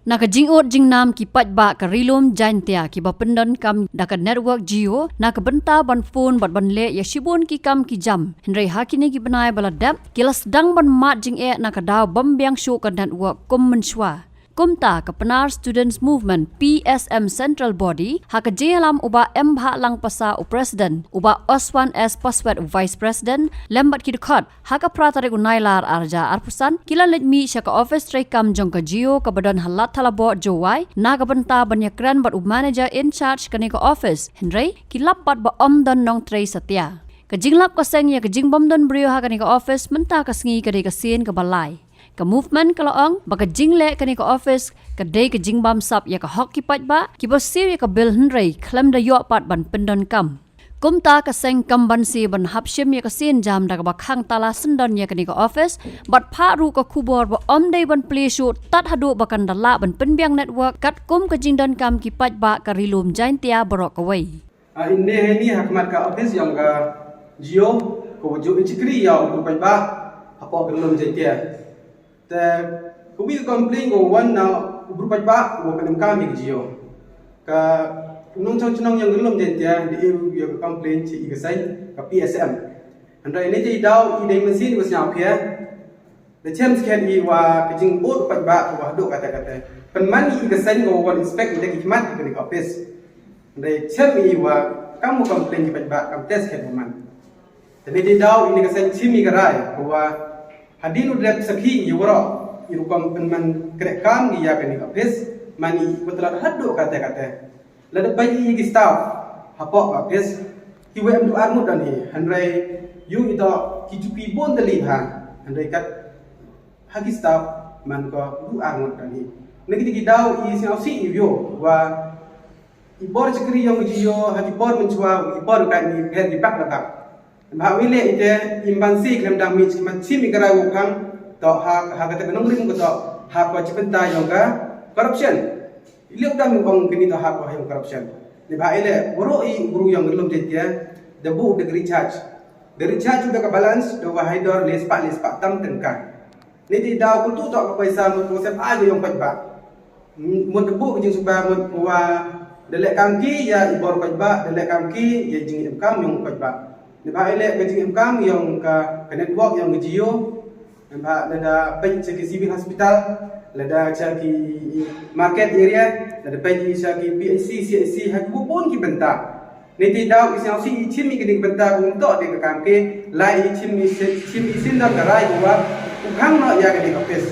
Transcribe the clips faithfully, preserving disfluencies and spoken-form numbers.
Na ka jingud jingnam ki paidbah ka Ri-lum Jaintia kiba pyndonkam da ka network Jio na ka bynta ban phone bad ban leh ïa shibun ki kam ki jam. Hynrei ha kine ki bnai ba la dep ki la sdang ban mad jingeh na ka daw bym biang shuh ka network kum mynshuwa. Kumta ka Pnar Students Movement, P S M, Central Body ha ka jingïalam u Bah M Bhahlang Passah u President, u Bah Oswan S Paswet u Vice President, lem bad ki dkhot, ha ka phra tarik u Nailar arhajar arphew san ki la leit mih sha ka office treikam jong ka Jio kaba don ha Lad Thalaboh, Jowai, na ka bynta ban ïakren bad u manager in charge kane ka office. Hynrei ki lap pat ba ym don nongtrei satia. Ka jinglap ka seng ïa ka jingbym don briew ha kane ka office mynta ka sngi ka dei ka sien kaba lai. Ka movement ka la ong ba ka jingleh kane ka office ka dei ka jingbamsap ïa ka hok ki paidbah kiba siew ïa ka bill, hynrei khlem da ïoh pat ban pyndonkam. Kumta ka seng kam banse ban hap shim ïa ka sienjam da kaba khang tala syndon ïa kane ka office bad phah ruh ka khubor ba ym dei ban plie shuh tad haduh ba kan da lah ban pynbiang network katkum ka jingdonkam ki paidbah ka Ri-lum Jaintia baroh kawei. Ah, ynne ha ine ha khmat ka office jong ka Jio, ka wajur i chikri ïa u bru paidbah hapoh ka Ri-lum Jaintia. Te ka wi ka complain ka wan na u bru paidbah u wa pyndonkam ïa ka Jio. Ka nongchong chnong jong ka Ri-lum Jaintia da ïoh ïa ka complain sha i ka seng ka P S M. Hynrei ne te i daw i dei mynsiem i wa sngewkhia. Da chem skhem i wa ka jingud paidbah ka wa haduh kata kata. Pynman i ka seng ka wa wan inspect i da ki khmat i ka ni ka office. Da chem i wa kam u complain ki paidbah kam test skhem man. Te ne te daw i ne ka seng chim i ka rai ka wa hadien u dep sakhi i waroh i rukom pynman kreh kam ki ïa ka ni ka office man i wa tlat haduh kata kata. Lada peit i ki staff hapoh ka office ki wei em du ar ngut don hi, hynrei ïoh i to ki juki bun tylli bha, hynrei kat ha ki staff man ko du ar ngut don hi. Na ki ki daw i sngewsih i ïoh wa i bor chakri yong i Jio ha ki bor mynshuwa i bor kan i pher ki bak da bak. Ba wi le ite im ban si khlem dang mi chim chim i ka rai u khang to ha ha ka te ka nongrim ko to ha ko chipenta yong ka corruption. Liu dang mi ong kini to ha ko yong corruption. Ni ba ile buru i buru yong lum te te da bu da recharge. Da recharge da ka balance da wa haidor le spa le spa tam tengka. Ni ti daw ku tu to ka paisa mut ko sep ai yong pat ba. Mut bu ka jingsuba mut wa da leh kam ki ïa i bor paidbah, da leh kam ki ïa jingim kam yong paidbah. Ni ba i leh ka jingim kam yong ka, ka network yong ka Jio. Ni ba lada peit sha ki civil hospital, lada sha ki market area, lada peit sha ki P H C, C H C, ha ki bun ki bynta. Ni ti daw i sngewsih i chim i kini ki bynta bun to de ka kam ki, lai i chim i si-, chim i sin da ka rai wa u khang no ïa kini ka office.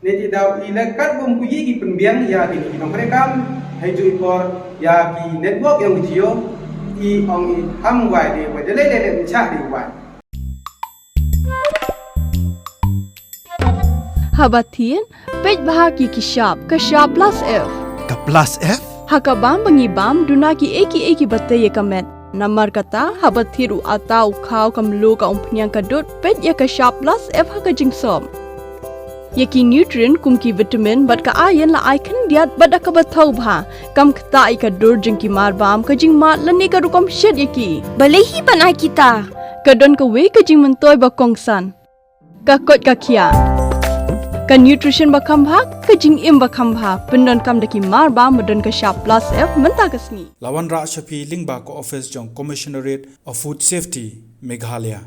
Ni ti daw i leh kat bum ku yi ki pynbiang ïa ki ni ki nongkre kam, hai ju i por ïa ki network yong Jio, i ong i ham wai de wai de le le le cha de wai. Haba thin, peit bha ki ki shap, ka shap plus F. Ka plus F? Ha ka bam ba ngi bam, duna ki eki eki bate ïa ka met. Namar kata, haba thir u ata u khaw ka mlu ka umphniang ka dud, peit ïa ka shap plus F ha ka jingsop. Ïa ki nutrient kum ki vitamin bad ka iron la ai khyndiat bad da kaba thaw bha. Kam kata ïa ka dur jong ki mar bam ka jingmad lane ka rukom shet ïa ki. Balei hi ban ai kita? Ka don kawei ka jingmyntoi ba kongsan. Ka koit ka khiah. Ka nutrition ba kham bha, ka jingim ba kham bha. Pyndonkam da ki mar bam ba don ka shap plus F mynta ka sngi. La wanrah sha phi lyngba ka office jong Commissionerate of Food Safety, Meghalaya.